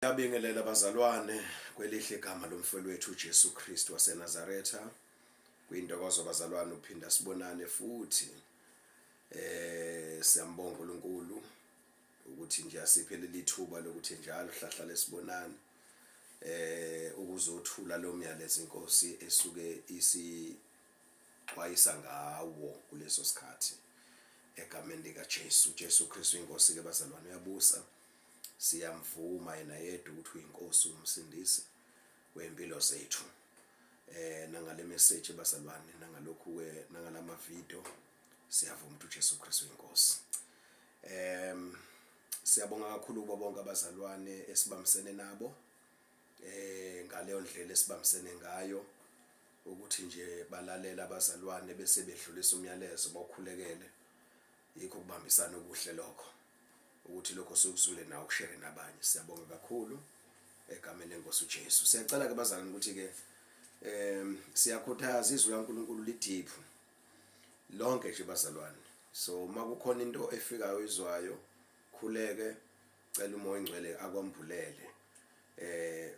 Ngiyabingelela bazalwane kwelihle igama lomfowethu wethu uJesu Kristu waseNazaretha. Kuyintokozo bazalwane ukuphinda sibonane futhi. Siyambonga uNkulunkulu ukuthi nje asiphe leli thuba lokuthi njalo hlahlale sibonane. Ukuzothula lo myalezo inkosi esuke isixwayisa ngawo kuleso sikhathi. Egameni likaJesu, Jesu Kristu inkosi ke bazalwane uyabusa. Siyamvuma yena yedwa ukuthi uyinkosi umsindisi wempilo zethu. Nangale message bazalwane, nangalokhu ke, nangalama video, siyavuma ukuthi uJesu Kristu uyinkosi. Siyabonga kakhulu kubo bonke abazalwane esibambisene nabo ngaleyo ndlela esibambisene ngayo ukuthi nje balalela abazalwane bese bedlulisa umyalezo bawukhulekele. Yikho ukubambisana okuhle lokho, ukuthi lokho sokuzwile nawe ukushare nabanye. Siyabonga kakhulu egameni lenkosi uJesu. Siyacela ke bazalwane ukuthi ke siyakhuthaza, izwi laNkulunkulu li-deep lonke nje bazalwane. So uma kukhona into efikayo izwayo, khuleke, cela uMoya oNgcwele akwambulele.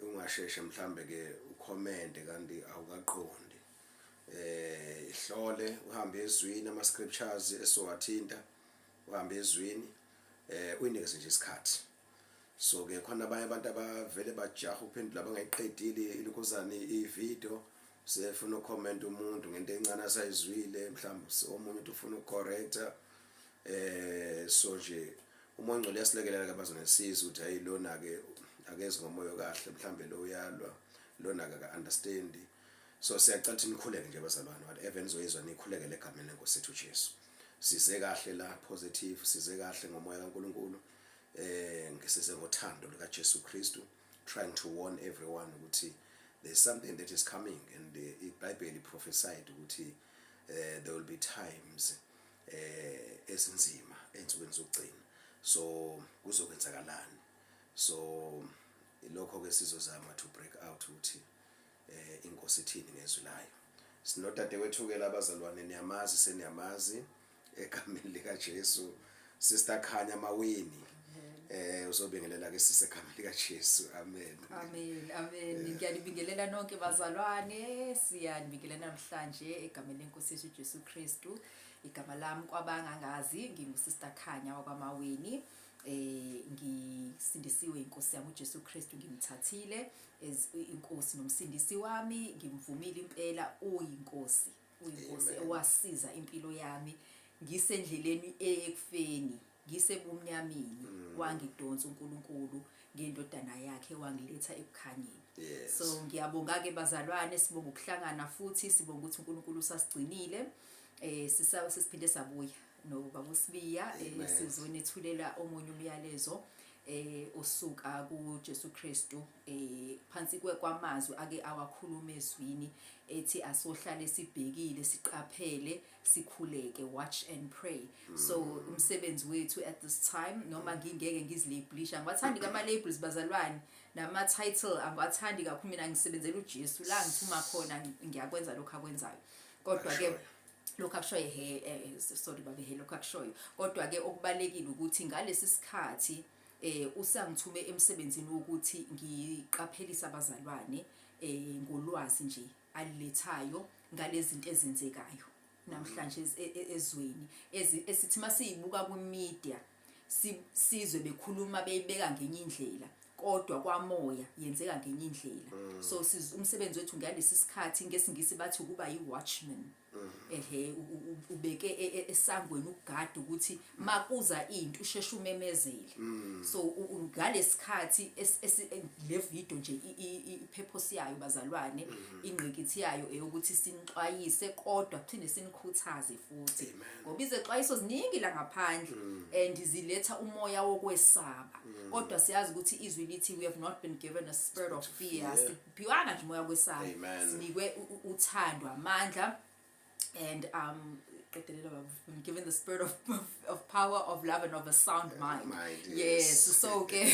Ungasheshe mhlambe ke ucomment kanti awukaqondi. Ihlole, uhambe ezwini, ama scriptures esowathinta, uhambe ezwini, uyinikeze nje isikhathi. So ke khona abanye abantu abavele bajaha uphendula bangayiqedile ilokhuzana i-video, sefuna ucomment umuntu ngento encane asayizwile, mhlawumbe omunye uthi ufuna ukucorrecta. So nje uMoya oNgcwele uyasilekelela ke bazonesiza ukuthi hayi, lona ke akezi ngomoya kahle, mhlambe lo uyalwa, lona ke aka-understand. So siyacela ukuthi nikhuleke nje bazalwane, whatever nizoyizwa nikhulekele egameni lenkosi yethu Jesu. Size kahle la positive, size kahle ngomoya kaNkulunkulu, ngisize ngothando lika Jesu Kristu, trying to warn everyone ukuthi there's something that is coming, and iBhayibheli prophesied ukuthi there will be times ezinzima ensukwini zokugcina. So kuzokwenzakalani? So lokho ke sizozama to break out ukuthi inkosi ithini ngezwi layo. Sinodadewethu ke labazalwane, niyamazi, seniyamazi egameni lika Jesu, Sister Khanya Maweni. Uzobingelela ke sise egameni lika Jesu. Amen. Amen, amen. Ngiyanibingelela nonke bazalwane, siyanibingelela namhlanje egameni lenkosi yethu Jesu Kristu. Igama lami kwabangangazi nginguSister Khanya wakwaMaweni. Ngisindisiwe inkosi yami uJesu Kristu, ngimthathile as inkosi nomsindisi wami, ngimvumile impela uyinkosi. Uyinkosi owasiza impilo yami ngisendleleni ekufeni, ngisebumnyameni, wangidonsa uNkulunkulu ngendodana yakhe wangiletha ekukhanyeni. So ngiyabonga ke bazalwane, sibonga ukuhlangana futhi, sibonga ukuthi uNkulunkulu usasigcinile. Sisiphinde sabuya noBaba uSibiya, sizonethulela omunye umyalezo osuka kuJesu Kristu, phansi kwamazwi ake awakhuluma ezwini ethi asohlale sibhekile, siqaphele, sikhuleke, watch and pray. So umsebenzi wethu at this time, noma ngingeke ngizilabelisha, ngiwathandi kama labels bazalwane, nama title angiwathandi kakhulu mina, ngisebenzela uJesu, la ngithuma khona ngiyakwenza lokho akwenzayo. Kodwa ke lokho akushoyo he, sorry babe, he lokho akushoyo, kodwa ke okubalekile ukuthi ngalesi sikhathi usangithume emsebenzini wokuthi ngiqaphelisa abazalwane ngolwazi nje alilethayo ngalezi zinto ezenzekayo namhlanje ezweni, esithi masiyibuka kwi-media sizwe bekhuluma beyibeka ngenye indlela, kodwa kwamoya yenzeka ngenye indlela. So umsebenzi wethu ngalesi sikhathi, ngesingisi bathi ukuba yi-watchman, ehe ubeke esangweni ukugada ukuthi makuza into usheshe umemezele. So ngalesikhathi le video nje i-purpose yayo bazalwane, ingqikithi yayo eyokuthi sinixwayise kodwa phinde sinikhuthaze futhi, ngoba izexwayiso ziningi la ngaphandle and ziletha umoya wokwesaba, kodwa siyazi ukuthi izwi lithi we have not been given a spirit of fear. Siphiwanga nje umoya wokwesaba, sinikwe uthando, amandla and qedelela baba, been given the spirit of power, of love and of a sound mind. Mind, yes. Yes. So ke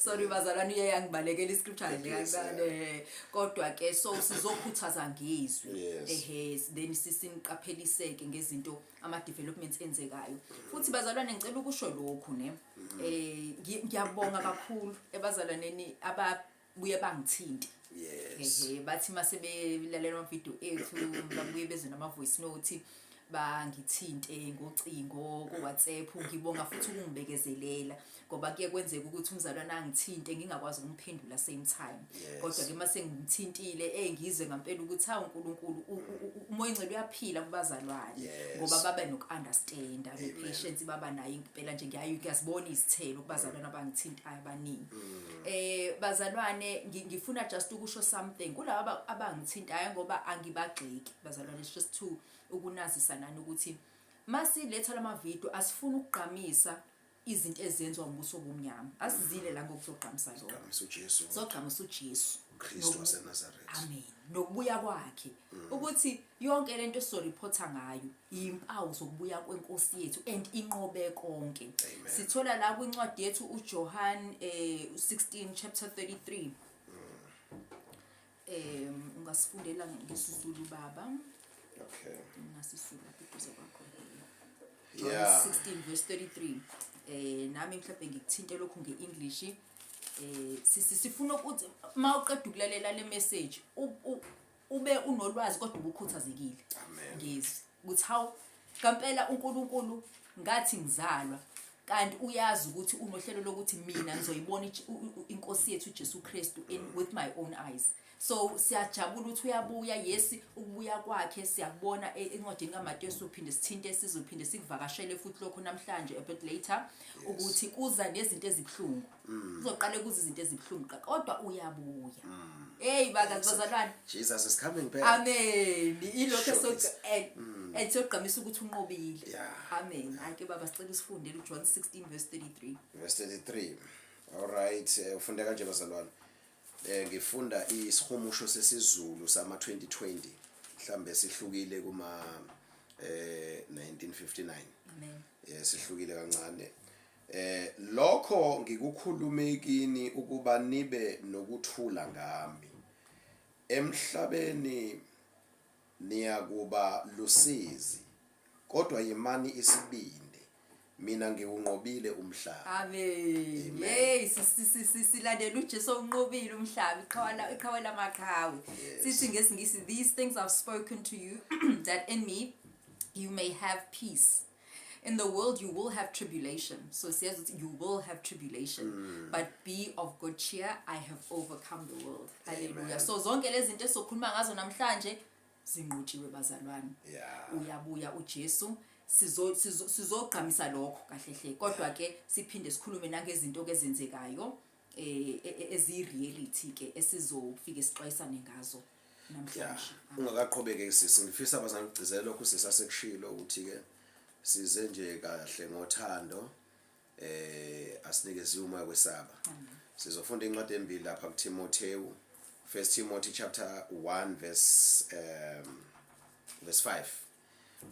Sorry bazalwane, uye yangibalekela iscripture nje Yes, kancane. Kodwa ke so sizokhuthaza ngezwi. Ehe, then sisiniqapheliseke ngezinto, ama developments enzekayo. Futhi bazalwane, ngicela ukusho lokhu ne. Ngiyabonga kakhulu ebazalwaneni ababuye bangithinte. Ehe, bathi mase belalela ama video ethu, babuye bezwe nama voice note, bangithinte ngocingo ku WhatsApp. Ngibonga futhi ukungibekezelela, ngoba kuye kwenzeka ukuthi umzalwane angithinte, ngingakwazi ukumphendula same time. Kodwa ke mase ngimthintile, ngizwe ngempela ukuthi hawu, uNkulunkulu, uMoya oNgcwele uyaphila kubazalwane, ngoba babe noku-understanda, ne-patience baba nayo impela nje. Ngiyazibona izithelo kubazalwane abangithintayo abaningi. Bazalwane, ngifuna just ukusho something kulabo abangithintayo, ngoba angibagxeki bazalwane. It's just to ukunazisa nani ukuthi masiletha lama video, asifuni ukugqamisa izinto ezenziwa umbuso obumnyama. Asizile la ngokuzogqamisa lokho. Gqamisa uJesu. Sogqamisa uJesu. Kristu waseNazaretha. Amen, nokubuya kwakhe, ukuthi yonke lento esizoreporta ngayo impawu zokubuya kwenkosi yethu and inqobe konke. Amen. Sithola la kwincwadi yethu uJohn 16 chapter 33. Ungasifundela ngesiZulu, baba? Okay. Nasisulu lapha eduze kwakho. John 16 verse 33. Nami mhlawumbe ngikuthinte lokhu ngeEnglish. Sifuna ukuthi mawuqeda ukulalela le message ube unolwazi kodwa ubukhuthazekile Amen. ngizwi ukuthi hawu, ngempela uNkulunkulu ngathi ngizalwa kanti uyazi ukuthi unohlelo lokuthi mina ngizoyibona inkosi yethu uJesu Kristu in with my own eyes. So siyajabula ukuthi uyabuya. Yes, ukubuya kwakhe siyakubona encwadini kaMateyu. Sizophinde sithinte, sizophinde sikuvakashele futhi lokho namhlanje a bit later, ukuthi kuza nezinto ezibhlungu, kuzoqale kuza izinto ezibhlungu, kodwa uyabuya. Hey bakazi, bazalwane. Jesus is coming back. Amen. Ilokho Sure so is. And siyogqamisa ukuthi unqobile. Amen. Ake baba, sicela usifundele uJohn 16 verse 33. Verse 33. All right, ufunda kanje bazalwane. Ngifunda isihumusho sesiZulu sama 2020. Mhlambe sihlukile kuma 1959. Amen. Sihlukile kancane. Lokho ngikukhulume kini ukuba nibe nokuthula ngami. Emhlabeni niyakuba lusizi, kodwa yimani isibindi, mina ngiwunqobile umhlaba. Amen. Amen. Hey, silandela uJesu onqobile umhlaba, iqhawe, iqhawe lamaqhawe. Sithi ngesingisi, "These things I've spoken to you that in me you may have peace. In the world you will have tribulation." So says you will have tribulation, but be of good cheer, I have overcome the world. Hallelujah. Amen. So zonke lezi zinto esizokhuluma ngazo namhlanje zinqotshiwe bazalwane. Uyabuya uJesu. Sizogqamisa lokho kahle hle, kodwa ke siphinde sikhulume nangezinto ke ezenzekayo eziyi reality ke esizofike sixwayisane ngazo namhlanje. Ungakaqhubeki sisi, ngifisa abazali ukugcizelela lokhu sisasekushilo ukuthi ke size nje kahle ngothando, asinikeze umoya kwesaba. Sizofunda incwadi embili lapha kuTimotheo, First Timothy chapter 1 verse 5.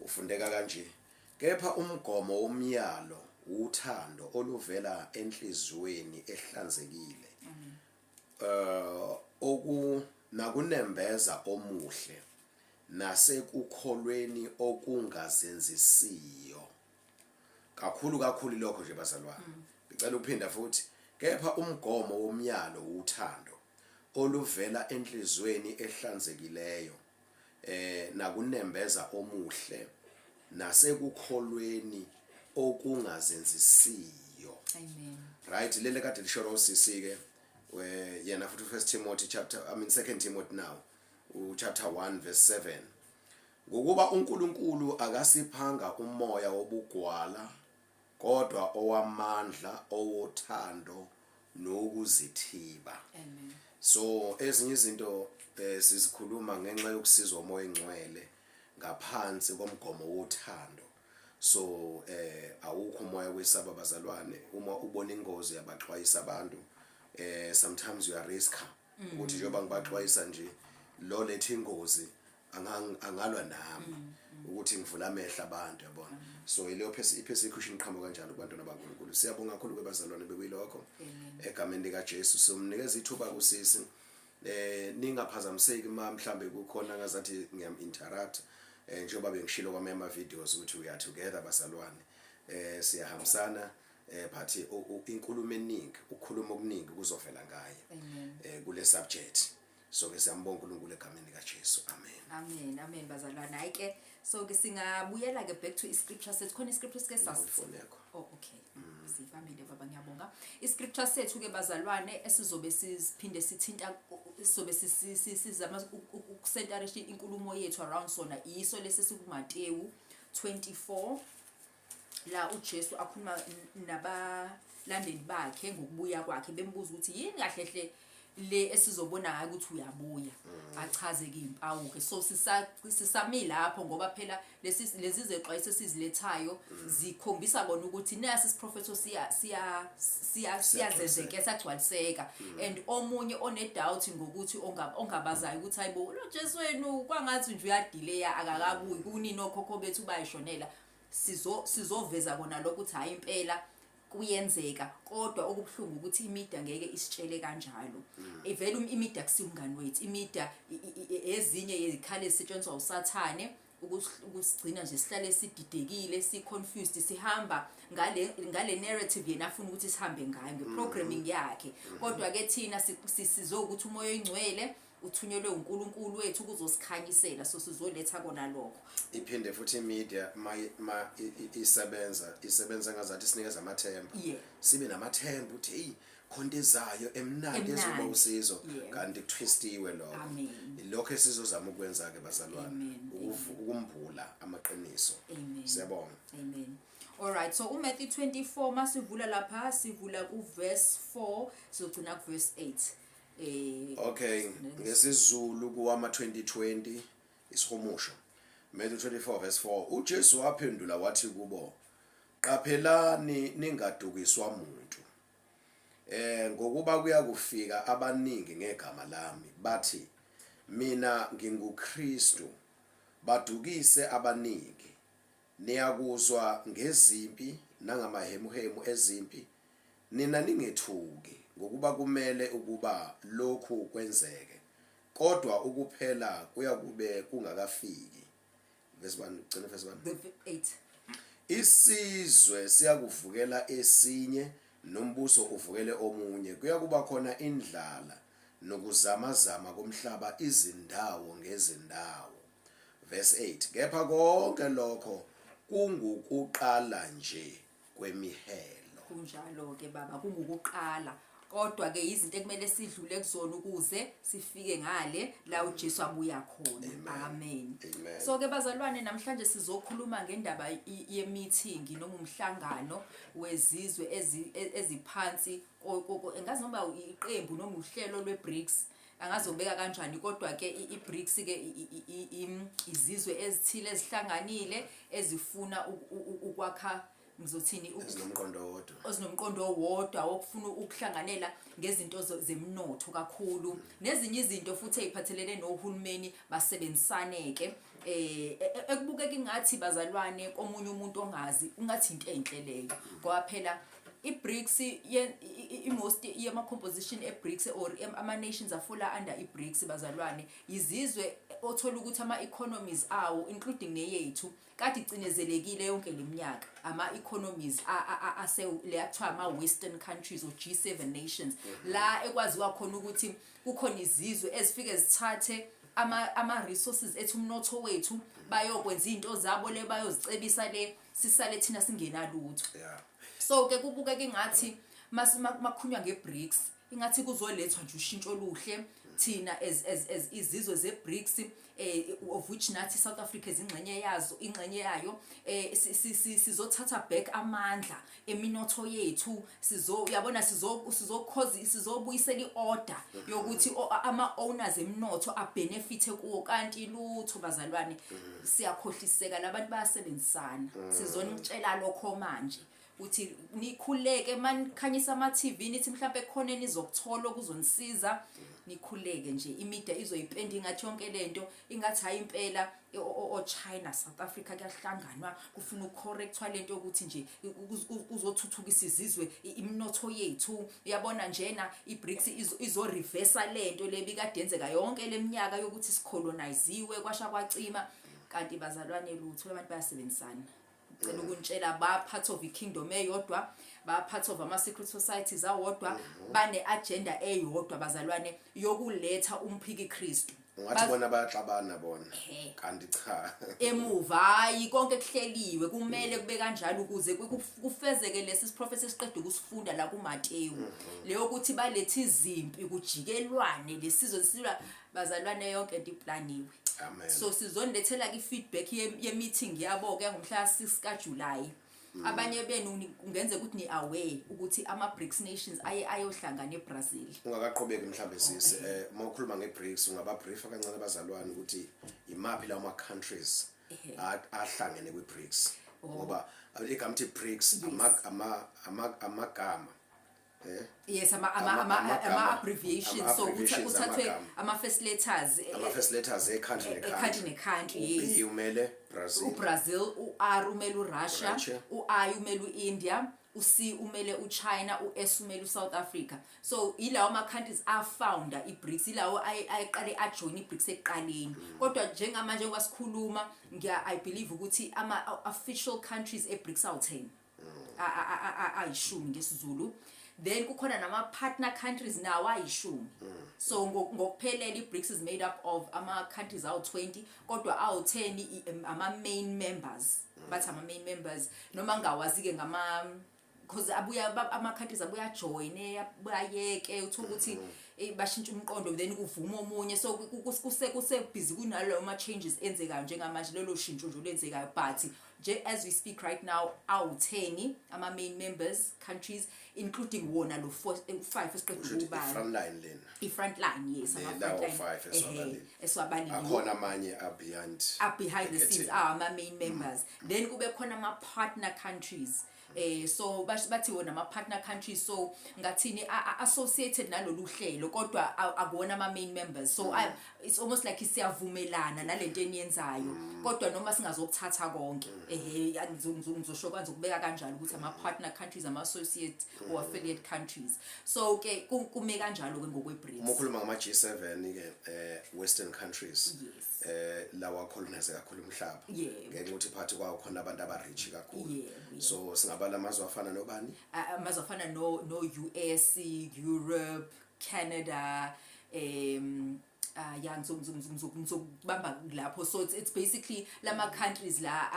Ufundeka kanje: "Kepha umgomo womyalo uthando oluvela enhliziyweni ehlanzekile oku nakunembeza omuhle nasekukholweni okungazenzisiyo." Kakhulu kakhulu lokho nje bazalwane. Ngicela ukuphinda futhi: "Kepha umgomo womyalo uthando oluvela enhliziyweni ehlanzekileyo nakunembeza omuhle nasekukholweni okungazenzisiyo." Amen. Right, lele kade lishoro usisi ke yena futhi First Timothy chapter, I mean Second Timothy now, u chapter 1 verse 7: "Ngokuba uNkulunkulu akasiphanga umoya wobugwala, kodwa owamandla, owothando nokuzithiba." Amen. So ezinye izinto sizikhuluma ngenxa yokusizwa uMoya oNgcwele ngaphansi komgomo wothando. So awukho umoya wesaba bazalwane. Uma ubona ingozi yabaxwayisa abantu. Sometimes you are risker ukuthi njengoba ngibaxwayisa nje, lo lethe ingozi angalwa nami. Ukuthi ngivula amehlo abantu, yabona. So ileyo persecution iqhamuka kanjalo kubantwana baNkulunkulu. Siyabonga kakhulu kwebazalwane bekuyilokho. Egameni lika Jesu somnikeza ithuba kusisi. Ningaphazamiseki ma mhlambe kukhona ngazathi ngiyam interrupt, njengoba bengishilo kwamanye ama videos ukuthi we are together, bazalwane. Siyahambisana, but inkulumo eningi, ukukhuluma okuningi kuzovela ngaye Amen. Kule subject. So ke siyambonga uNkulunkulu egameni lika Jesu. Amen. Amen, amen, bazalwane. Hayi ke, so ke singabuyela ke back to iscripture sethu. Khona iscripture sike sas Ifoni yakho. Oh, okay. Sibambile, baba, ngiyabonga. Iscripture sethu ke, bazalwane, esizobe siphinde sithinta, sizobe sizama ukucenterisha inkulumo yethu around sona, iso lesi sikuMateyu 24, la uJesu akhuluma nabalandeli bakhe ngokubuya kwakhe, bembuza ukuthi yini kahle hle le esizobona ngayo ukuthi uyabuya. Achaze ke impawu ke. So sisami lapho ngoba phela lezi zexwayiso esizilethayo zikhombisa kona ukuthi nasi isiprofetho siya siyazenzeka, siyagcwaliseka. And omunye one doubt ngokuthi ongabazayo ukuthi, hayibo, lo Jesu wenu kwangathi nje uyadelaya, akakabuyi, kunini okhokho bethu bayishonela, sizoveza kona lokho ukuthi hayi, impela kuyenzeka. Kodwa okubuhlungu ukuthi imedia ngeke isitshele kanjalo. Ivele imedia kusiwumngani wethu. Imedia ezinye yezikhali ezisetshenziswa usathane ukusigcina nje sihlale sididekile, si-confused, sihamba ngale narrative yena afuna ukuthi sihambe ngayo ngeprogramming yakhe. Kodwa ke thina sizokuthi uMoya oyiNgcwele uthunyelwe uNkulunkulu wethu ukuzosikhanyisela, so sizoletha kona lokho. Iphinde futhi imedia ma isebenza ngazathi sinikeza amathemba, sibe namathemba ukuthi hey, khonto ezayo emnandi ezoba Emnandi. usizo, kanti kutwistiwe lokho. Amen. Lokho esizozama ukwenza ke, bazalwane, Amen. ukumbula amaqiniso. Amen. Siyabonga. Amen. Alright, so uMatthew 24, masivula lapha, sivula ku verse 4, sizogcina ku verse 8. Okay, ngesiZulu kuwama 2020 isihumusho. Matthew 24 verse 4, uJesu waphendula wathi kubo, "Qaphelani ningadukiswa muntu. Ngokuba kuyakufika abaningi ngegama lami bathi, mina nginguKristu, badukise abaningi. Niyakuzwa ngezimpi nangamahemuhemu ezimpi, nina ningethuki, ngokuba kumele ukuba lokhu kwenzeke, kodwa ukuphela kuyakube kungakafiki." Verse 1, ugcina verse 1. The 8. Isizwe siyakuvukela esinye, nombuso uvukele omunye. Kuyakuba khona indlala nokuzamazama komhlaba izindawo ngezindawo. Verse 8, kepha konke lokho kungukuqala nje kwemihelo. Kunjalo ke, baba, kungukuqala. Kodwa ke izinto ekumele sidlule kuzona ukuze sifike ngale la uJesu abuya khona. Amen. Amen. So ke bazalwane, namhlanje sizokhuluma ngendaba ye-meeting noma umhlangano wezizwe eziphansi engazi noma iqembu noma uhlelo lwe-BRICS, angazobeka kanjani. Kodwa ke i-BRICS ke izizwe ezithile ezihlanganile ezifuna ukwakha, ngizothini, ezinomqondo owodwa. Ozinomqondo owodwa wokufuna ukuhlanganela ngezinto zemnotho kakhulu nezinye izinto futhi ey'phathelene nohulumeni, basebenzisane-ke. Ekubukeka ingathi, bazalwane, komunye umuntu ongazi, ungathi into enhle leyo, ngoba phela i-BRICS i-most yama-composition e-BRICS or ama-nations afalla under i-BRICS, bazalwane, izizwe othola ukuthi ama-economies awo, including neyethu, kade icinezelekile yonke leminyaka, ama-economies ase le kuthiwa ama-western countries or G7 nations, la ekwaziwa khona ukuthi kukhona izizwe ezifike zithathe ama-resources ethu, umnotho wethu, bayokwenza iy'nto zabo le, bayozicebisa le, sisale thina singenalutho. So ke kubukeka ingathi makhulunywa nge-BRICS, ingathi kuzolethwa nje ushintsho oluhle. Thina as izizwe ze-BRICS, of which nathi South Africa izingxenye yazo, ingxenye yayo, sizothatha back amandla eminotho yethu. Sizo, uyabona, sizokhozi sizobuyisela iorder yokuthi ama owners emnotho abenefit kuwo. Kanti lutho, bazalwane, siyakhohliseka. Labantu bayasebenzisana. Sizonitshela lokho manje. Ukuthi nikhuleke manikhanyisa ama TV, nithi mhlawumbe khona enizokuthola okuzonisiza. Nikhuleke nje, imedia izoyipenda ingathi yonke lento ingathi hayi impela o China, South Africa kuyahlanganwa, kufuna ukucorrectwa lento yokuthi nje kuzothuthukisa izizwe, iminotho yethu. Uyabona njena iBRICS izo reverse lento lebikade yenzeka yonke leminyaka yokuthi sicoloniziwe, kwasha kwacima. Kanti bazalwane, lutho, abantu bayasebenzisana. Cela ukuntshela, ba part of i-kingdom eyodwa, ba part of ama secret societies awodwa, bane agenda eyodwa bazalwane, yokuletha umphiki Kristu. Ungathi bona bayaxabana bona, kanti cha. Emuva hayi, konke kuhleliwe, kumele kube kanjalo ukuze kufezeke lesi siprofethi esiqeda ukusifunda la kuMateyu, leyo ukuthi balethe izimpi, kujikelwane lesizwe silwa. Bazalwane, yonke into iplaniwe. Amen. So sizonilethela ke feedback ye meeting yabo ke ngomhla 6 kaJuly. Abanye benu kungenzeka ukuthi ni aware ukuthi ama BRICS nations aye ayohlangana eBrazil. Ungakaqhubeki mhlambe sisi, uma ukhuluma ngeBRICS, ungaba-briefa kancane abazalwane ukuthi imaphi lawo ma-countries ahlangene kwi-BRICS, ngoba igama ithi BRICS amagama Yes, ama ama ama ama abbreviations, so kuthathwe ama first letters. Ama first letters e-country ne-country. Ne-country, yes. U-B umele Brazil. uBrazil, u-R umele uRussia, Russia. u-I umele uIndia, u-C umele uChina, u-S umele uSouth Africa. So ilawo ama countries afounder iBRICS, ilawo ayiqale ajoin iBRICS ekuqaleni. Kodwa njengamanje njengoba ngiya I believe ukuthi ama official countries eBRICS awu10, ayishumi ngesiZulu. Then kukhona nama partner countries nawo ayishumi. So ngokuphelele iBRICS is made up of ama countries awu20, kodwa awu10 ama main members. Bathi ama main members, noma ngawazi ke ngama because abuya ama countries abuya join, abuya yeke, uthola ukuthi bashintsha umqondo, then kuvuma omunye. So kuse busy kunalo ama changes enzekayo njengamanje, lelo shintsho nje olwenzekayo. But nje as we speak right now, awu10 ama main members countries, including wona lo 4, 5 esiqeda Kusho ukuthi ukubala. I-front line lena. I-front line, yes. Le Ama lawo front line. five esiwabalile. Esiwabalile. Akhona amanye are behind Are behind the scenes, curtain. are ama main members. Then kube khona ama partner countries. So bathi wona ama partner countries, so ngathini, associated nalolu hlelo, kodwa akuwona ama main members. So it's almost like siyavumelana nalento eniyenzayo, kodwa noma singazokuthatha konke. Ngizosho kwanze ukubeka kanjalo ukuthi ama partner countries, ama associate or affiliate countries. So ke kume kanjalo ke ngokwe BRICS. Uma ukhuluma ngama G7 ke, Western countries, lawa colonize kakhulu umhlaba, ngenxa yokuthi phakathi kwawo khona abantu aba-rich kakhulu. Yebo. So singabala amazwe afana nobani? Amazwe afana no US, Europe, Canada, ya, ngizokubamba lapho. So it's basically lama countries la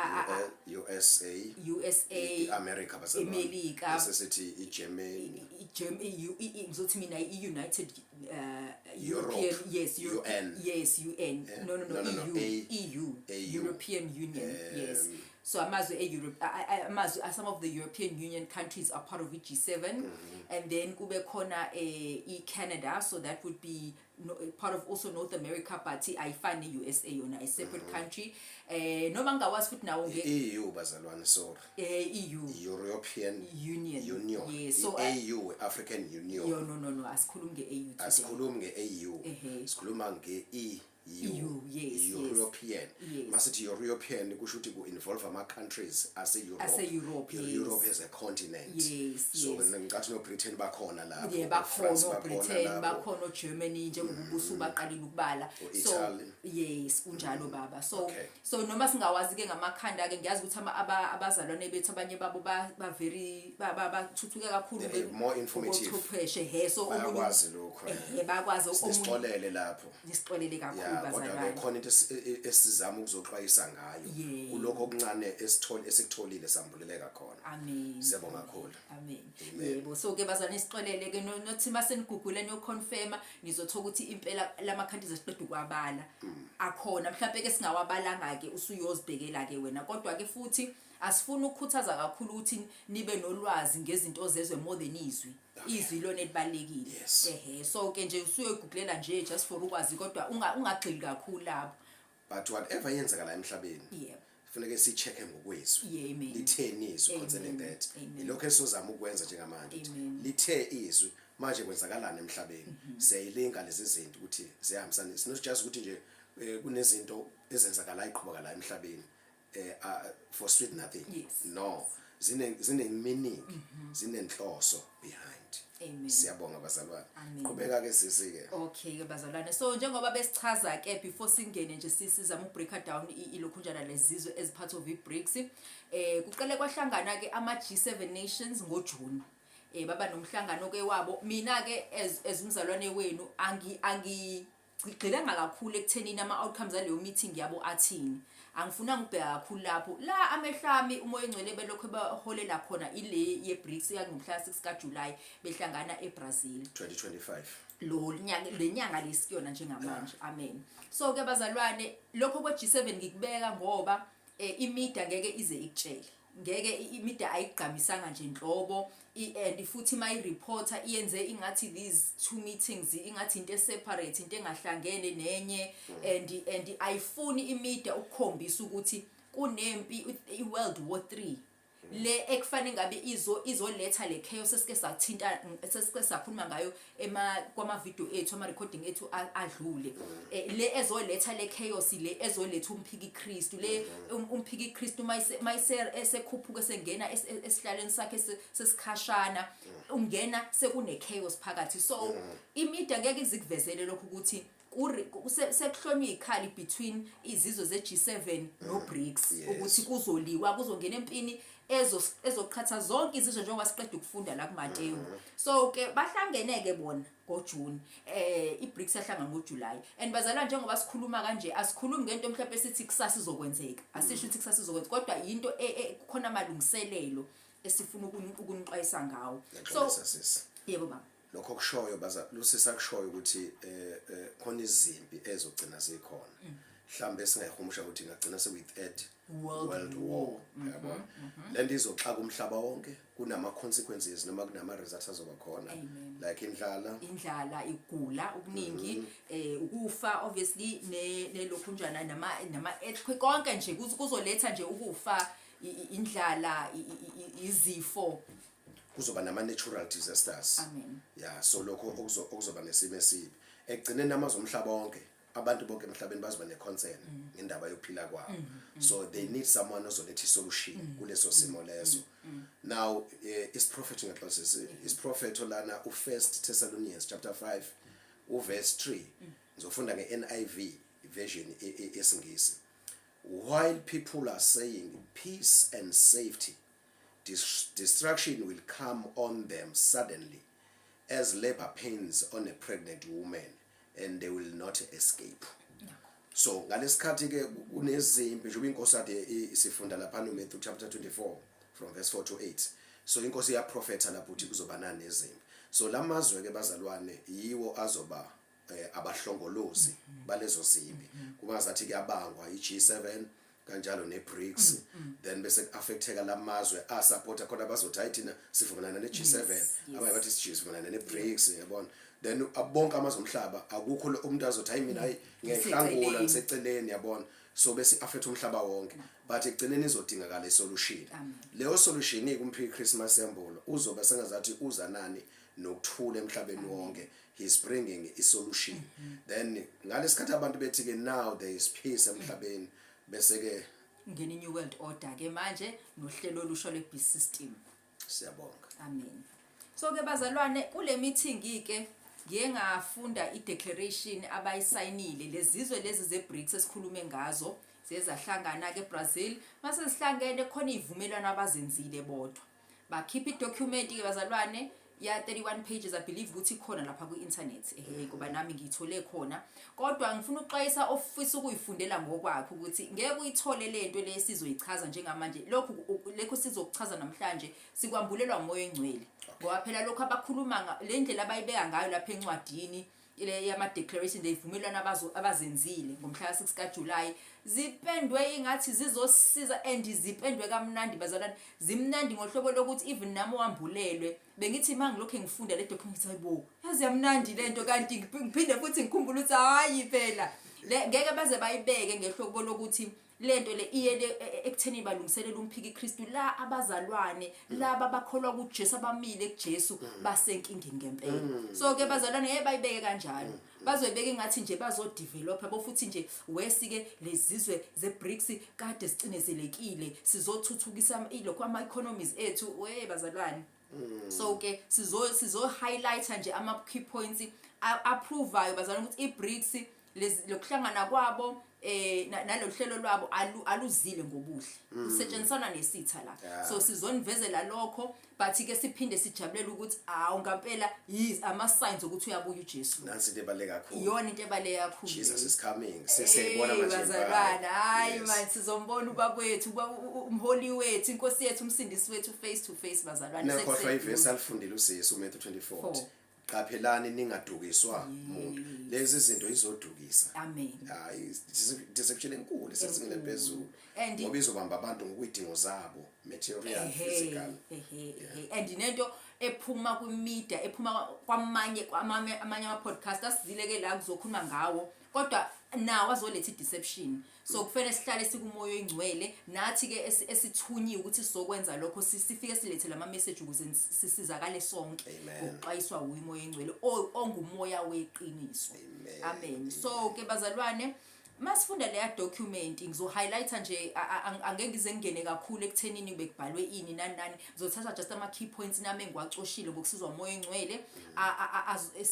USA, USA, i-America bazalwane. Imelika. Bese sithi iGermany. Ngizothi mina i-United Europe. European, yes, Europe, UN. Yes, UN. No, No, EU. EU. AU. European Union, yes. So amazwe e-Europe, amazwe, some of the European Union countries are part of i-G7. And then kube khona i-Canada, so that would be no, part of also North America, but ayifani ne-USA, yona a separate country. Noma ngingawazi futhi nawo nge I-EU bazalwane, sorry. EU. European Union. Union. Yes, so, I-AU, African Union. Yo, no, asikhulumi nge-AU today. Asikhulumi nge-AU. Sikhuluma nge-EU. EU, yes. European. Masithi European, kusho ukuthi ku-involve ama-countries ase-Europe. Ase-Europe, yes. Europe as a continent. So ngicathi no-Britain bakhona lapho, Yeah, o-France. Bakhona o-Britain. Lapho. Bakhona o-Germany, njengoba ubusubaqalile ukubala. So O-Italy. yes, kunjalo baba. So so noma singawazi ke ngamakhanda ke, ngiyazi ukuthi abazalwane bethu abanye babo ba very bathuthuke kakhulu They are more informative. ngobuchwepheshe he, so omunye Bayakwazi lokho. Bayakwazi omunye. Sisixolele lapho. Nisixolele kakhulu, Ya, kodwa ke bazalwane. khona into esizama ukuzoxwayisa ngayo kulokho okuncane esithole, esikutholile, sambuleleka khona. Amen. Siyabonga kakhulu. Amen. Amen. Yebo, so ke bazalwane, sixolele ke nothi masenigugula niyoconfirma, nizothola ukuthi impela lama countries esiqeda ukwabala akhona. Mhlawumbe ke singawabalanga ke, usuyozibhekela ke wena. Kodwa ke futhi asifuni ukukhuthaza kakhulu ukuthi nibe nolwazi ngezinto zezwe more than izwi. Izwi lona elibalekile. So ke nje usuyoyigugulela nje just for ukwazi, kodwa ungagxili kakhulu lapho. But whatever yenzeka la emhlabeni, Kufuneka si-check ngokwezwi. Yeah, amen. Litheni izwi concerning Amen. that? Amen. Ilokho esizama ukwenza njengamanje, ukuthi Amen. lithe izwi, manje kwenzakalani emhlabeni? Siyayilinka lezi zinto ukuthi ziyahambisana. It's not just ukuthi nje kunezinto ezenzakalayo, iqhubeka la emhlabeni for sweet nothing. No, zine meaning, zinenhloso behind. Amen. Siyabonga, bazalwane. Amen. Qhubeka ke, sisi ke. Okay ke, bazalwane, so njengoba besichaza ke before singene nje, sisizama ukubreaka down ilokhunjana lezizwe as part of iBRICS, kuqale kwahlangana ke ama G7 nations ngoJune, baba nomhlangano ke wabo. Mina ke as umzalwane wenu angi gxilanga kakhulu ekuthenini ama outcomes aleyo meeting yabo athini. Angifunanga ukubheka kakhulu lapho. La amehlo ami, uMoya oNgcwele belokho baholela khona ile ye-BRICS yangomhla 6 kaJuly, behlangana eBrazil. 2025. Lo nyaka, lenyanga lesikuyona njengamanje. Amen. So ke bazalwane, lokho kwe G7 ngikubeka ngoba imedia ngeke ize ikutshele, ngeke imedia ayigqamisanga nje inhlobo, and futhi mayi-reporter iyenze ingathi these two meetings ingathi into separate, into engahlangene nenye, and ayifuni imedia ukukhombisa ukuthi kunempi, i-World War 3 le ekufanele ngabe izoletha le chaos esike sathinta, sesike sakhuluma ngayo ema kwama video ethu, ama recording ethu adlule, le ezoletha le chaos, le ezoletha umphiki Kristu, le umphiki Kristu mayise esekhuphuka, sengena esihlalweni sakhe sesikhashana, ungena sekune chaos phakathi. So imedia ngeke izikuvezele lokhu ukuthi sekuhlonywa ikhali between izizwe ze-G7 no-BRICS, ukuthi kuzoliwa, kuzongena empini ezoqhatha zonke izizwe, njengoba siqeda ukufunda la kuMateyu. So ke bahlangene ke bona ngoJune, iBRICS yahlangana ngoJuly. And bazalwane, njengoba sikhuluma kanje, asikhulumi ngento mhlawumbe sithi kusasa izokwenzeka. Asisho ukuthi kusasa izokwenzeka, kodwa into khona amalungiselelo esifuna ukunixwayisa ngawo. So Ngiyaxolisa, sisi. Yebo, baba. Lokho kushoyo baza lusisa kushoyo ukuthi khona izimpi ezogcina zikhona, mhlambe singayihumusha ukuthi ingagcina sekuyi third World World War. War, yabona. Lento izoxaka umhlaba wonke, kunama consequences noma kunama results azoba khona. Amen. Like indlala. Indlala, igula okuningi, ukufa obviously, ne nelokhunjana nama earthquake, konke nje kuzoletha nje ukufa, indlala, izifo. Kuzoba nama natural disasters. Amen. Yeah, so lokho okuzoba nesimo esibi ekugcineni, amazwe omhlaba wonke, abantu bonke emhlabeni bazoba ne-concern ngendaba yokuphila kwabo. So they need someone ozoletha isolution kuleso simo leso. Now isiprofetho, ngiyaxolisa, isiprofetho lana uFirst Thessalonians chapter 5 uverse 3, ngizofunda nge-NIV version yesiNgisi. "While people are saying peace and safety, destruction will come on them suddenly as labor pains on a pregnant woman, and they will not escape." So ngalesikhathi ke kunezimpi, njengoba inkosi ade isifunda lapha no Matthew chapter 24 from verse 4 to 8, so inkosi iyaprofetha lapho ukuthi kuzoba nanezimpi. So lamazwe ke, bazalwane, yiwo azoba abahlongolozi balezo zimpi. Kungazathi kuyabangwa iG7 kanjalo neBRICS, then bese ku-affecteka lamazwe asupporta khona, bazothi, "Hayi, thina sivumelana neG7." Abanye bathi, "Sivumelana neBRICS," yabona. Then bonke amazwe omhlaba, akukho umuntu azothi, "Hayi, mina, hayi, ngiyayihlangula." Ngiseceleni. Ngiseceleni, yabona. So bese affect umhlaba wonke, but ekugcineni izodingakala isolution. Amen. Leyo solution ikumphiki Christmas embulo uzobe sengazathi uza nani nokuthula emhlabeni wonke. He's bringing a solution. Then ngalesikhathi abantu bethi ke, "Now there is peace emhlabeni," bese ke ngena i-new world order ke manje nohlelo olusha lwe-beast system. Siyabonga. Amen. So ke bazalwane, kule meeting ke ngiye ngafunda i-declaration abayisayinile lezizwe lezi ze-BRICS esikhulume ngazo, ziye zahlangana ke eBrazil. Mase zihlangene, khona izivumelwano abazenzile bodwa, bakhipha idocument ke bazalwane ya 31 pages. I believe ukuthi ikhona lapha ku-internet, ehe, ngoba nami ngiyithole khona, kodwa ngifuna ukuxwayisa ofisa ukuyifundela ngokwakhe ukuthi ngeke uyithole lento le sizoyichaza njengamanje. Lokhu sizokuchaza namhlanje sikwambulelwa uMoya oNgcwele, ngoba phela lokhu abakhuluma le ndlela abayibeka ngayo lapha encwadini ile yama-declaration, lezivumelwano abazenzile ngomhla ka-6 kaJulayi, zipendwe ingathi zizosiza, and zipendwe kamnandi, bazalwane. Zimnandi ngohlobo lokuthi even nami wambulelwe bengithi uma ngilokhu ngifunda le document, hayibo, yazi yamnandi lento, kanti ngiphinde futhi ngikhumbule ukuthi hhayi phela. Le ngeke baze bayibeke ngehlobo lokuthi lento le iye ekutheni balungiselela umphiki Kristu, la abazalwane laba bakholwa kuJesu, abamile kuJesu, basenkingeni ngempela. So ke bazalwane, ngeke bayibeke kanjalo, bazoyibeka engathi nje bazodevelopa bo, futhi nje wesike lezizwe zeBRICS kade sicinezelekile, sizothuthukisa ilokho ama economies ethu, we bazalwane. So ke sizo highlighta nje ama key points approvayo bazalwane ukuthi iBRICS lokuhlangana kwabo nalolu hlelo lwabo aluzile ngobuhle, kusetshenziswana nesitha la. So sizonivezela lokho, but ke siphinde sijabulele ukuthi awu ngampela yiz ama signs ukuthi uyabuya uJesu. Nansi into ebaluleke kakhulu. Iyona into ebaluleke kakhulu. Jesus is coming, sesiyayibona manje. Bazalwane, hayi man, sizombona ubaba wethu, umholi wethu, inkosi yethu, umsindisi wethu, face to face, bazalwane. Nakhohlwa ivesi alifundile usisi, uMatthew 24. Four. Qaphelani ningadukiswa muntu, lezi zinto izodukisa. Amen. Hayi, deception enkulu sesingene phezulu ngoba izobamba abantu ngokwidingo zabo, material, physical. Ehe, and nento ephuma kwi-media, ephuma kwamanye amanye ama-podcast asizile ke la kuzokhuluma ngawo, kodwa nawo azoletha i-deception. So kufanele sihlale sikumoya oyingcwele nathi ke esithunyiwe ukuthi sizokwenza lokho, sifike silethe lama message ukuze sisizakale sonke Amen. ngokuxwayiswa umoya oyingcwele ongumoya weqiniso. Amen. Amen. So ke bazalwane, masifunda leya document, ngizo-highlighta nje, angeke ngize ngingene kakhulu ekuthenini bekubhalwe ini nani nani. Ngizothatha just ama key points nami engiwacoshile ngokusizwa umoya oyingcwele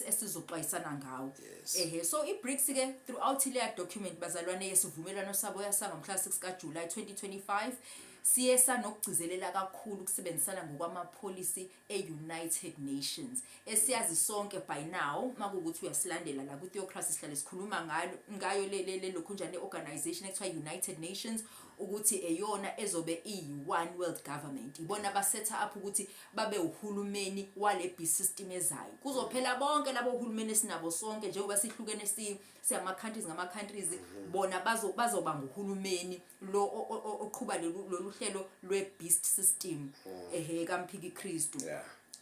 esizoxwayisana ngawo. Ehe, so iBRICS ke throughout leya document bazalwane, yesivumelwano sabo yasangomhla 6 kaJuly 2025, siye sanokugcizelela kakhulu ukusebenzisana ngokwama-policy e-United Nations, esiyazi sonke by now makuwukuthi uyasilandela la ku-Theocracy, sihlale sikhuluma ngalo ngayo le lokhunjane organization ekuthiwa United Nations, ukuthi eyona ezobe iyi-one world government. Ibona basetha up ukuthi babe uhulumeni wale beast system ezayo. Kuzophela bonke labo hulumeni esinabo sonke njengoba sihlukene, siyama countries ngama countries, bona bazoba nguhulumeni lo oqhuba lolu hlelo lwe beast system, ehe, kamphiki Kristu.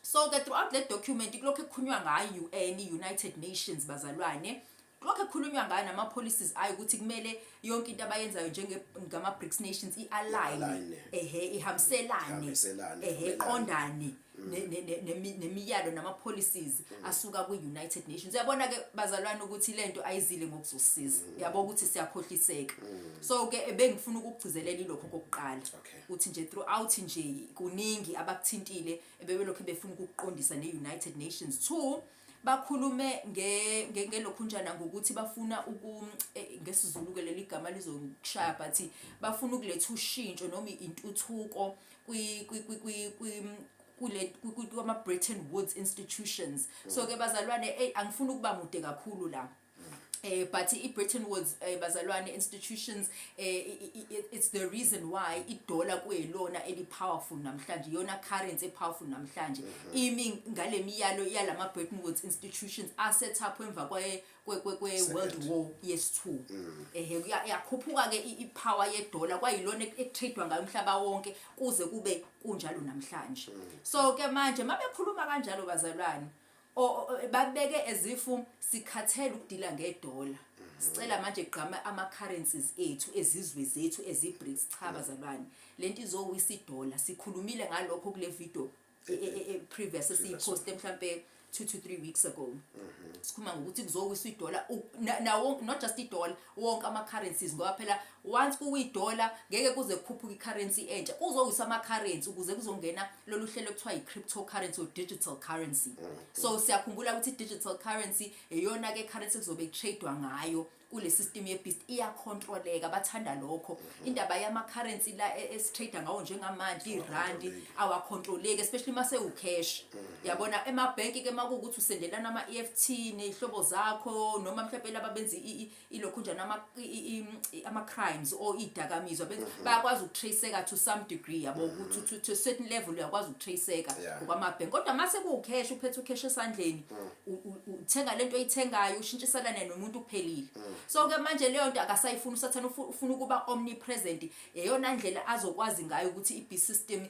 So ke throughout le document kulokho ekukhulunywa ngayo UN, United Nations bazalwane, kulokho ekukhulunywa ngayo nama policies ayo, ukuthi kumele yonke into abayenzayo njenge ngama BRICS nations i-align, I-align. ehe, ihambiselane, Ihambiselane, ehe, ivumelane. Qondane nemiyalo nama policies asuka kwi-United Nations. Uyabona ke bazalwane ukuthi lento ayizile ngokuzosiza, yabo ukuthi siyakhohliseka. So ke bengifuna ukugcizelela ilokho kokuqala, uthi nje throughout nje kuningi abakuthintile ebebelokhu befuna ukuqondisa ne-United Nations. Two, bakhulume ngelokhunjana ngokuthi bafuna uku ngesiZulu ke leli gama lizokushaya, but bafuna ukuletha ushintsho noma intuthuko kwi kwi kwi kwi kwi kule kwama Bretton Woods institutions. So ke bazalwane, hey, angifuni ukuba mude kakhulu la, but i-Bretton Woods, bazalwane, institutions, it's the reason why idollar kuyilona eli powerful namhlanje, iyona currency powerful namhlanje, imi ngale miyalo yalama Bretton Woods institutions a set up emva kwe World Second. War yes2. Ehe, yakhuphuka ke i-power yedollar, kwayilona ekutradewa ngayo umhlaba wonke kuze kube kunjalo namhlanje. So ke manje mabekhuluma kanjalo bazalwane, babeke as if sikhathele ukudila ngedola, sicela manje gqama ama currencies ethu ezizwe zethu ezi-BRICS. Cha bazalwane, lento izowisa idola. Sikhulumile ngalokho kule video previous esiyiposte mhlambe 2 to 3 weeks ago. Sikhuluma ngokuthi kuzowisa idola, nawo, not just idola, wonke ama currencies, ngoba phela once kuwidola ngeke kuze kukhuphuke i-currency entsha, kuzowisa ama currency ukuze kuzongena lolu hlelo ekuthiwa i-cryptocurrency or digital currency. So siyakhumbula ukuthi i-digital currency iyona ke currency kuzobe kutradewa ngayo kule system ye-beast, iyacontroleka, bathanda lokho. Indaba yama-currency la esitrade ngawo njengamanje, irandi, awacontroleki, especially mase ucash, yabona emabhenki ke makuwukuthi usendelana ama-EFT ney'hlobo zakho, noma mhlawumbe laba benza ilokhunjana ama-crimes or iy'dakamizwa, bayakwazi ukutraceka to some degree, yabo, to a certain level uyakwazi ukutraceka ngokwamabhenki. Kodwa mase kuwucash, uphethe ucash esandleni, uthenga lento oyithengayo, ushintshiselane nomuntu, kuphelile. So ke manje leyo nto akasayifuni usathane, ufuna ukuba omnipresent. Eyona ndlela azokwazi ngayo ukuthi i-beast system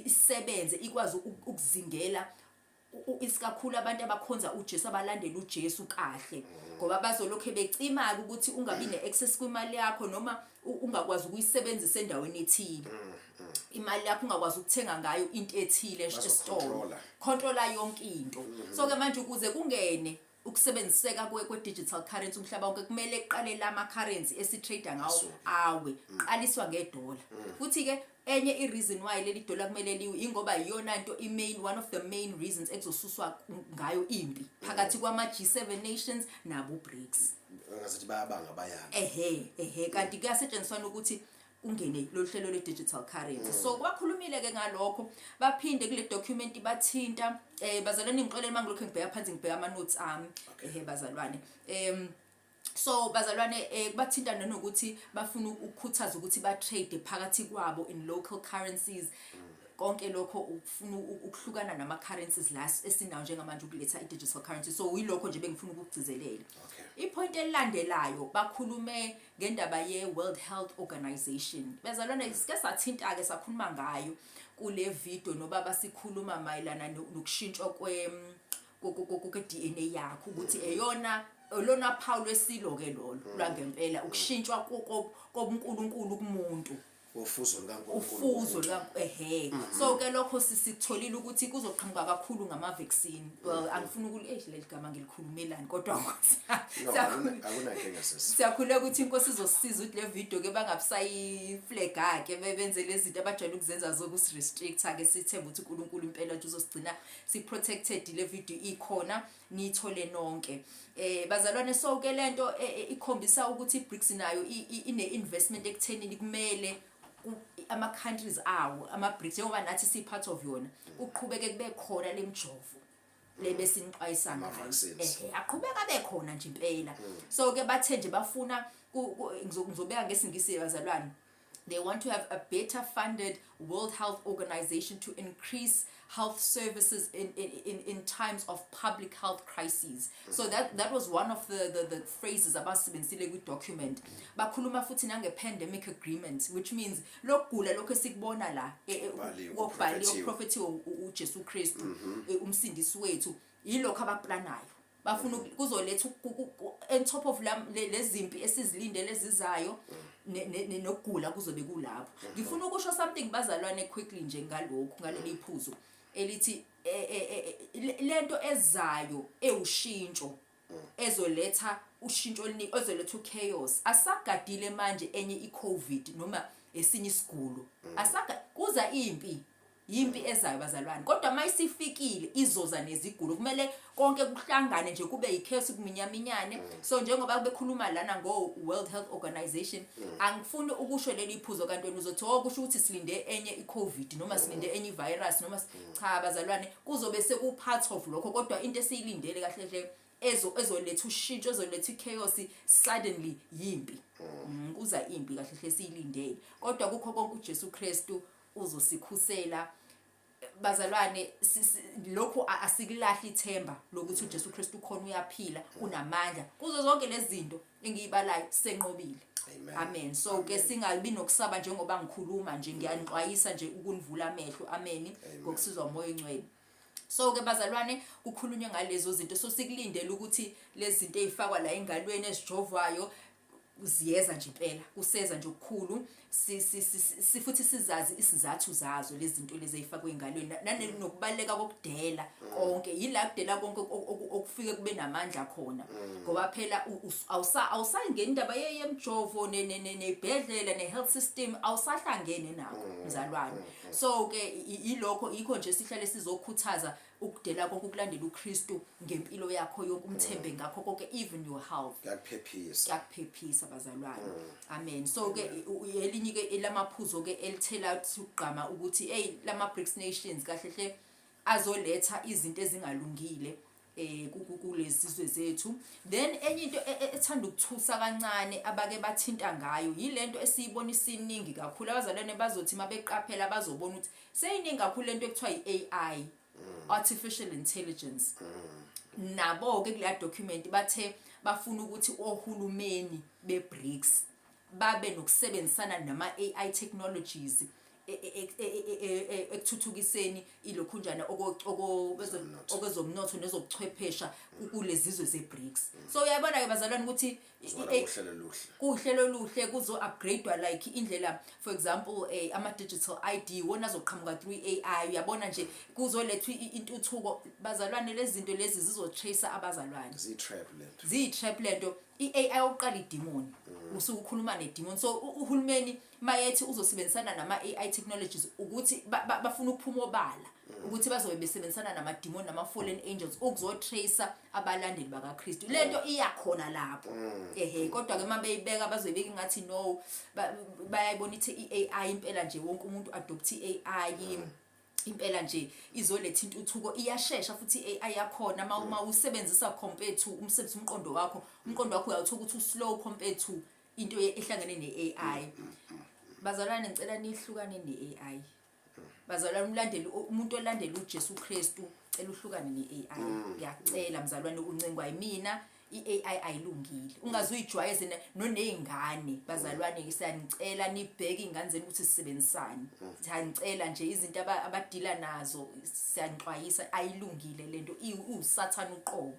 isebenze, ikwazi ukuzingela. Isikakhulu abantu abakhonza uJesu, abalandela uJesu kahle, ngoba bazolokhe becima-ke ukuthi ungabi ne-access kwimali yakho noma ungakwazi ukuyisebenzisa endaweni ethile, imali yakho ungakwazi ukuthenga ngayo into ethile esitolo. Bazocontrola. Controla yonke into. So ke manje ukuze kungene ukusebenziseka kwe-digital currency umhlaba wonke, kumele kuqale lama currency esi-trade ngawo Asuke. awe, qaliswa ngedola. Futhi ke enye i-reason why leli dola kumele liwe ingoba iyona nto i-main, one of the main reasons ekuzosuswa ngayo impi phakathi kwama-G7 nations nabo BRICS. Ngazathi bayabanga, bayana. Ehe, kanti kuyasetshenziswana ukuthi kungene lolu hlelo lwe-digital currency. So bakhulumile ke ngalokho. Baphinde kule document bathinta, bazalwane, ngixolele uma ngilokhu ngibheka phansi, ngibheka ama-notes ami. Ehe bazalwane, so bazalwane, bathinta nanokuthi bafuna ukukhuthaza ukuthi ba-trade phakathi kwabo in local currencies. Konke lokho ukufuna ukuhlukana nama-currencies la esinawo njengamanje, ukuletha i-digital currency. So yilokho nje bengifuna ukukugcizelela. I-point elilandelayo, bakhulume ngendaba ye-World Health Organization. Bazalwane, sike sathinta-ke, sakhuluma ngayo kule video nobaba, sikhuluma mayelana nokushintshwa kwe-DNA yakho, ukuthi eyona lona phawu lwesilo-ke lolo lwangempela, ukushintshwa kobunkulunkulu kumuntu. Ufuzo lukaNkulunkulu. Ufuzo luka, ehe. So ke lokho sisitholile ukuthi kuzoqhamuka kakhulu ngama-vaccine. Well, angifuni ukuli leli gama ngilikhulumelani, kodwa No, akunankinga, sisi. Siyakhuleka ukuthi inkosi izosisiza ukuthi le video ke bangabusayi-flaga ke, benze lezi zinto abajwayele ukuzenza zokusi-restricta ke. Sithemba ukuthi uNkulunkulu impela nje uzosigcina si-protected. Le video ikhona, niyithole nonke, bazalwane. So ke lento ikhombisa ukuthi iBRICS nayo ine investment ekuthenini kumele ama countries awo ama BRICS, njengoba nathi si part of yona, kuqhubeke kube khona lemjovo le besinixwayisa ngayo. Ama-vaccines. Ehe, aqhubeka bekhona nje impela. So ke bathe nje bafuna ngizobeka ngesiNgisi, bazalwane. They want to have a better funded World Health Organization to increase health services in times of public health crises. So that was one of the phrases abasebenzisile kwi-document. Bakhuluma futhi nange-pandemic agreement, which means lokugula lokho esikubona la Kubhaliwe, okubhaliwe, kuprofethiwe. okuprofethiwe uJesu Kristu, umsindisi wethu, yilokho abaplanayo. Bafuna kuzoletha on top of lezimpi esizilindele ezizayo, nokugula kuzobe kulapho. Ngifuna ukusho something, bazalwane, quickly nje ngalokhu, ngaleli phuzu elithi lento ezayo ewushintsho, ezoletha ushintsho oluningi, ezoletha uchaos. Asagadile manje enye iCovid noma esinye isigulo, asaga kuza impi, yimpi ezayo, bazalwane. Kodwa mayisifikile izoza nezigulo, kumele konke kuhlangane nje kube ichaos, kuminyaminyane. So njengoba bekhuluma lana ngo World Health Organization, angifuni ukusho leli phuzo, kanti wena uzothi, "Oh, kusho ukuthi silinde enye iCovid noma silinde enye ivirus," noma cha bazalwane, kuzobe seku part of lokho. Kodwa into esiyilindele kahle kahle ezoletha ushintsho, ezoletha ichaos suddenly, yimpi. Kuza impi kahle hle siyilindele. Kodwa kukho konke uJesu Kristu uzosikhusela, bazalwane. Lokhu asikulahli ithemba lokuthi uJesu Kristu ukhona, uyaphila, unamandla. Kuzo zonke lezi zinto engiyibalayo, senqobile. Amen. Amen. So ke singabi nokusaba. Njengoba ngikhuluma nje, ngiyanixwayisa nje ukunivula amehlo, amen, ngokusizwa uMoya oNgcwele. So ke bazalwane, kukhulunywe ngalezo zinto. So sikulindele ukuthi lezi zinto ezifakwa la engalweni, ezijovwayo, ziyeza nje impela, kuseza nje okukhulu. Futhi sizazi isizathu zazo lezi zinto lezi ezifakwe engalweni, nokubaleka kokudela konke. Yila kudela konke okufike kube namandla khona, ngoba phela awusangeni indaba yemjovo nezibhedlela ne-health system, awusahlangene nakho, mzalwane. So ke ilokho yikho nje sihlale sizokhuthaza ukudela konke, ukulandela uKristu ngempilo yakho yonke, umthembe ngakho konke, even your health. Kuyakuphephisa. Kuyakuphephisa, bazalwane, amen. So ke elinye ke elamaphuzo ke elithela ukugqama ukuthi hey, lama BRICS nations kahle hle azoletha izinto ezingalungile kulezizwe zethu. Then enye into ethanda ukuthusa kancane abake bathinta ngayo, yilento esiyibona isiningi kakhulu. Abazalwane bazothi mabeqaphela bazobona ukuthi seyiningi kakhulu lento ekuthiwa i-AI, artificial intelligence. Nabo ke kuleya document bathe bafuna ukuthi ohulumeni beBRICS babe nokusebenzisana nama AI technologies. ekuthuthukiseni ilokhunjana Ezomnotho. okwezomnotho nezobuchwephesha kulezizwe ze-BRICS. So uyabona ke bazalwane ukuthi Zwala uhlelo luhle. Kuhlelo oluhle, kuzo-upgradewa like indlela, for example, ama-digital ID wona azoqhamuka through i-AI. Uyabona nje, kuzolethwa intuthuko bazalwane. Lezi zinto lezi zizotrace abazalwane. Ziyi-trap lento. Ziyi-trap lento. I-AI okuqala idimoni, usuke ukhuluma nedimoni. So uhulumeni mayethi uzosebenzisana nama-AI technologies, ukuthi bafuna ukuphuma obala ukuthi bazobe besebenzisana namadimoni nama-fallen angels ukuzotracer abalandeli bakaKristu. Lento iyakhona lapho, ehe. Kodwa-ke uma beyibeka, bazoyibeka ingathi no, bayayibona ithi i-AI impela nje wonke umuntu adopt i-AI impela nje izoletha intuthuko. Iyashesha futhi i-AI yakhona uma usebenzisa compared to umsebenzi umqondo wakho. Umqondo wakho uyawuthola ukuthi uslow compared to into ehlangene ne-AI. Bazalwane, ngicela nihlukane ne-AI. Bazalwane, umlandeli, umuntu olandela uJesu Kristu, cela uhlukane ne-AI. Ngiyacela mzalwane, uncengwa yimina. I-AI ayilungile, ungaze uyijwayeze noney'ngane. Bazalwane, siyanicela nibheke iy'ngane zenu ukuthi sisebenzisane. Siyanicela nje, izinto abadila nazo, siyanixwayisa, ayilungile lento, iwusathane uqobo.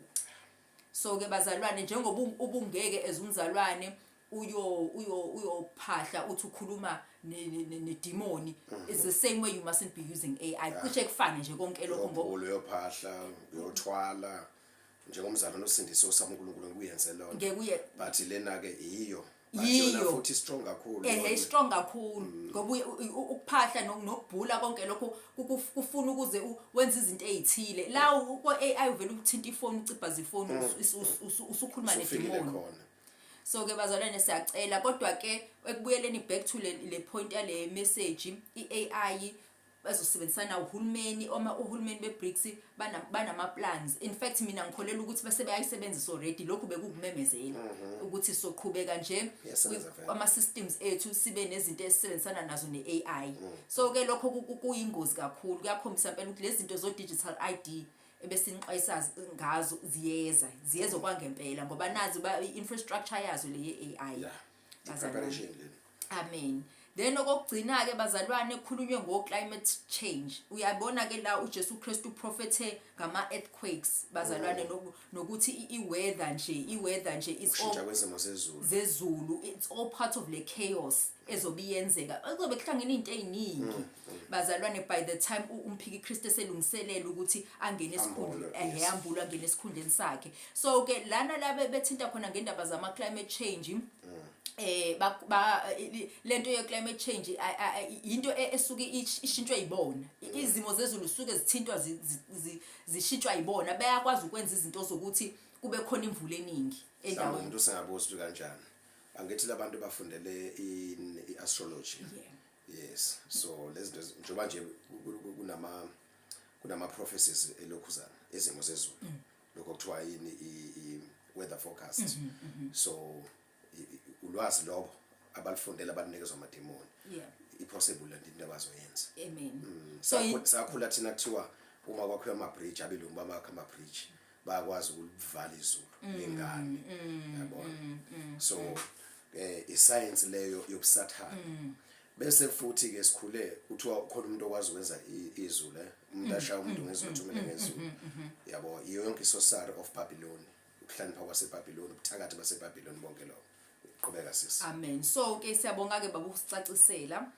So ke bazalwane, njengoba ubungeke as umzalwane uyophahla uthi ukhuluma nedimoni, it's the same way you mustn't be using AI. Cishe kufane nje konke lokho ngoba Uyobhula, uyophahla, uyothwala njengomzalwane osindisiwe osaba uNkulunkulu, ngikuyenze lona. Ngeke uye. But lena-ke iyo. But Yiyo. yona futhi strong kakhulu Ehe. yona. Strong kakhulu ngoba ukuphahla nokubhula konke lokho kufuna ukuze wenze izinto ey'thile. La ko-AI uvele uthinta ifoni, ucibhaza ifoni, usukhuluma Usufikile nedimoni. khona. So ke bazalwane, siyacela. Kodwa ke ekubuyeleni back to le point yale message, i-AI bazosebenzisana uhulumeni, oma uhulumeni beBRICS banama plans. In fact, mina ngikholelwa ukuthi base bayayisebenzisa already. Lokhu bekukumemezela ukuthi soqhubeka nje Iyasebenza vele. ama systems ethu, sibe nezinto esisebenzisana nazo ne-AI. So ke lokho kuyingozi kakhulu. Kuyakhombisa impela ukuthi lezi zinto zo digital ID ebesinixwayisa ngazo ziyeza, ziyeza kwangempela, ngoba nazi i-infrastructure yazo le ye-AI. Bazalwane. I-preparation lena. Amen. Then okokugcina ke bazalwane, kukhulunywe ngo climate change. Uyabona ke la uJesu Kristu uprofethe ngama earthquakes bazalwane, nokuthi i-weather nje, i-weather nje is all Ukushintsha kwezimo zezulu. Zezulu, it's all part of le chaos ezobe iyenzeka. Kuzobe kuhlangene izinto eziningi bazalwane by the time umphiki Kristu eselungiselela ukuthi angene esikhundleni. Ambulwe, yes. Ehe, ambulwe, angene esikhundleni sakhe. So ke lana la bethinta khona ngendaba zama climate change, lento ye climate change into esuke ishintshwe yibona. Izimo zezulu suke zithintwa, zishintshwa yibona. Bayakwazi ukwenza izinto zokuthi kube khona imvula eningi Mhlawumbe endaweni. umuntu usengabuza ukuthi kanjani. Angithi labantu bafundele i-astrology. Yes, so lezi zinto njengoba nje kunama prophecies elokhuzana ezimo zezulu, lokho kuthiwa yini, i-weather forecast. So ulwazi lobo abalifundela abalinikezwa amademoni, i-possible lento into abazoyenza. Amen. So Sakhula thina kuthiwa uma kwakhiwa ama-bridge, abelungu bamakha ama-bridge, bayakwazi ukulivala izulu lengane, yabona. So iscience leyo yobusathane. Bese futhi ke sikhule kuthiwa khona umuntu okwazi ukwenza izulu, umuntu ashaya umuntu ngezulu, thumele ngezulu, yabo. Iyo yonke isorcery of Babylon, ukuhlakanipha kwaseBabylon, ubuthakathi baseBabylon, bonke lokho. Qhubeka sisi. Amen. So ke siyabonga ke baba ukusicacisela.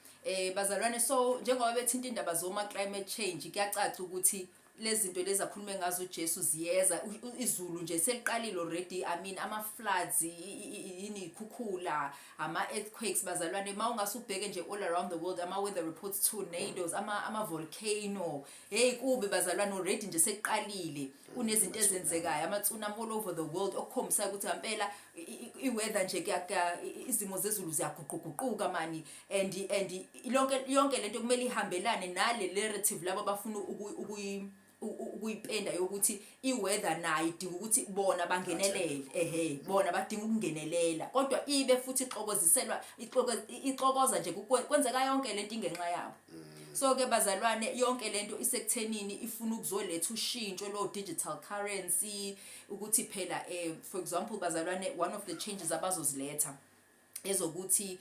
Bazalwane, so njengoba bethinta indaba zoma climate change, kuyacaca ukuthi lezi zinto lezi akhulume ngazo uJesu ziyeza. Izulu nje seliqalile already. I mean, ama floods, yini, ikhukhula, ama earthquakes bazalwane. Mawungasubheke nje all around the world, ama weather reports, tornadoes, ama volcano, hey, kubi bazalwane. Already nje sekuqalile, kunezinto ezenzekayo, ama tsunami all over the world, okukhombisa ukuthi ngempela i-weather nje izimo zezulu ziyaguquguquka mani. And lonke yonke lento kumele ihambelane nale narrative labo abafuna ukuyipenda yokuthi i-weather nayo idinga ukuthi bona bangenelele. Ehe, bona badinga ukungenelela, kodwa ibe futhi ixokoziselwa, ixokoza nje kwenzeka yonke lento ingenxa yabo. So ke bazalwane, yonke lento isekuthenini ifuna ukuzoletha ushintsho lo digital currency, ukuthi phela for example bazalwane, one of the changes abazoziletha Ezokuthi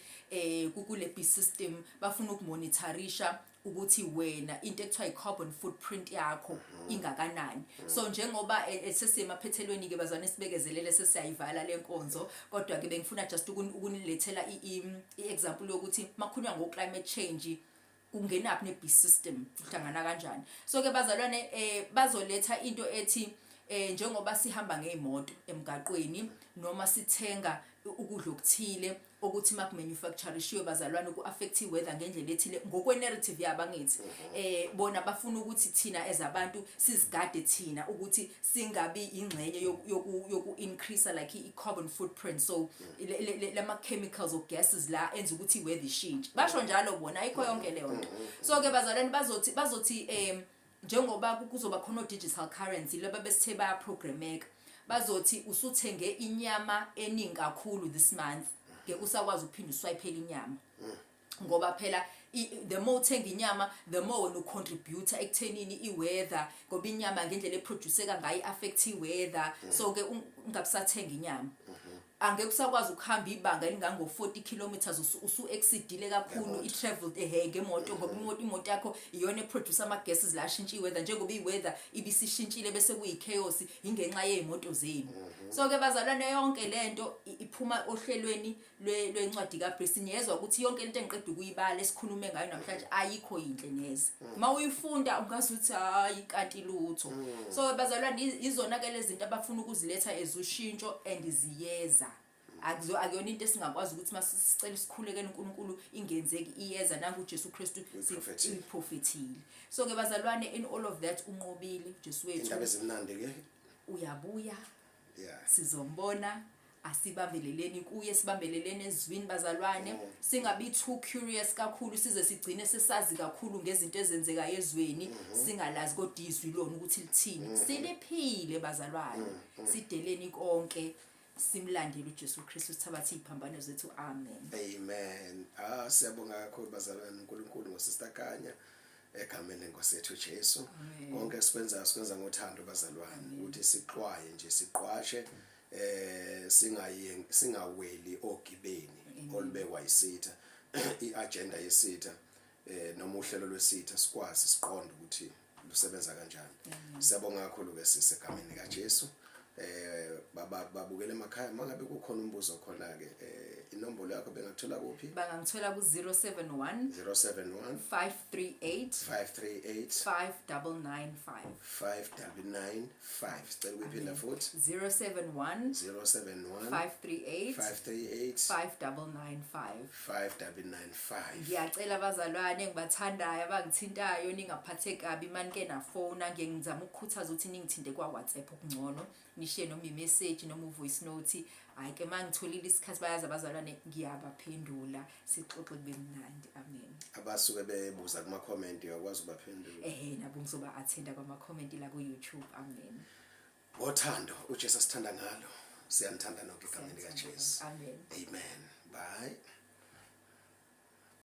kule B system bafuna ukumonitorisha ukuthi wena into ekuthiwa i-carbon footprint yakho ingakanani. So njengoba sesemaphethelweni ke bazwane, sibekezelele, sesiyayivala lenkonzo, kodwa ke bengifuna just ukunilethela i-example yokuthi makhulunywa ngo-climate change kungenaphi ne-B system, kuhlangana kanjani. So ke bazalwane, bazoletha into ethi njengoba sihamba ngeimoto emgaqweni noma sithenga ukudla okuthile ukuthi makumanufacturishiwe, bazalwane, ku-affect i-weather ngendlela ethile ngokwe-narrative yabo, angithi bona bafuna ukuthi thina as abantu sizigade thina ukuthi singabi ingxenye yoku-increase like i-carbon footprint, so lama chemicals or gases la enza ukuthi i-weather ishintshe, basho njalo bona. Ayikho yonke leyo nto. So ke bazalwane, bazothi njengoba kuzoba khona digital currency laba besithe bayaprogrammeka, bazothi usuthenge inyama eningi kakhulu this month, ngeke usakwazi ukuphinda uswiphele inyama, ngoba phela the more uthenga inyama, the more wena ucontribute ekuthenini i-weather, ngoba inyama ngendlela eproduceka ngayo i-affect i-weather. So ke ungabusathenga inyama, angeke usakwazi ukuhamba ibanga elingango-40 kilometers, usu-exceedile kakhulu i-travel ehe ngemoto, ngoba imoto yakho iyona eproduce ama-gases la ashintsha i-weather. Njengoba i-weather ibisishintshile bese kuyi-chaos ingenxa yey'moto zenu. So ke bazalwane, yonke lento iphuma ohlelweni lwencwadi kaBriggs. Niyezwa ukuthi yonke into engiqeda ukuyibala esikhulume ngayo namhlanje ayikho yinhle neze. Uma uyifunda ungazi ukuthi hayi, kanti lutho. So bazalwane, izona ke lezi zinto abafuna ukuziletha ezushintsho and ziyeza. Akuyona into esingakwazi ukuthi masicela sikhulekele uNkulunkulu ingenzeki. Iyeza nangu uJesu Kristu Uyiprofethile. uyiprofethile. So ke bazalwane, in all of that, unqobile uJesu wethu. Indaba ezimnandi ke. Uyabuya. Sizombona. Asibambeleleni kuye, sibambeleleni ezwini bazalwane, singabi too curious kakhulu size sigcine sesazi kakhulu ngezinto ezenzeka ezweni singalazi kodwa izwi lona ukuthi lithini. Siliphile bazalwane, sideleni konke, simlandele uJesu Kristu, sithabathe iziphambano zethu. Amen. Amen. Ah, siyabonga kakhulu bazalwane, uNkulunkulu ngosister Kanya egameni lenkosi yethu Jesu. Konke sikwenza, sikwenza ngothando bazalwane, ukuthi sixwaye nje, siqwashe, singayi singaweli ogibeni olubekwa isitha, iagenda yesitha noma uhlelo lwesitha, sikwazi siqonde ukuthi lusebenza kanjani. Siyabonga kakhulu ke sisegameni kaJesu. Baba babukele emakhaya, mangabe kukhona umbuzo khona ke, inombolo yakho bengakuthola kuphi? Bangangithola ku 071 071 538 538 5995. 5995. Sicela ukuyiphinda futhi. 071 071 538 538 5995. 5995. Ngiyacela abazalwane engibathandayo abangithintayo, ningaphatheki kabi manike nafona. Ngiye ngizama ukukhuthaza ukuthi ningithinte kwa-WhatsApp okungcono, nishiye noma i-message noma u-voice note. Hhayi ke, uma ngitholile isikhathi, bayazi abazalwane, ngiyabaphendula, sixoxe kube mnandi. Amen. Abasuke bebuza kuma-comment, uyakwazi ukubaphendula? Ehe, nabo ngizoba-attenda kwama-comment la ku-YouTube. Amen. Ngothando uJesu asithanda ngalo, siyanithanda nonke egameni likaJesu. Amen. Amen, bye.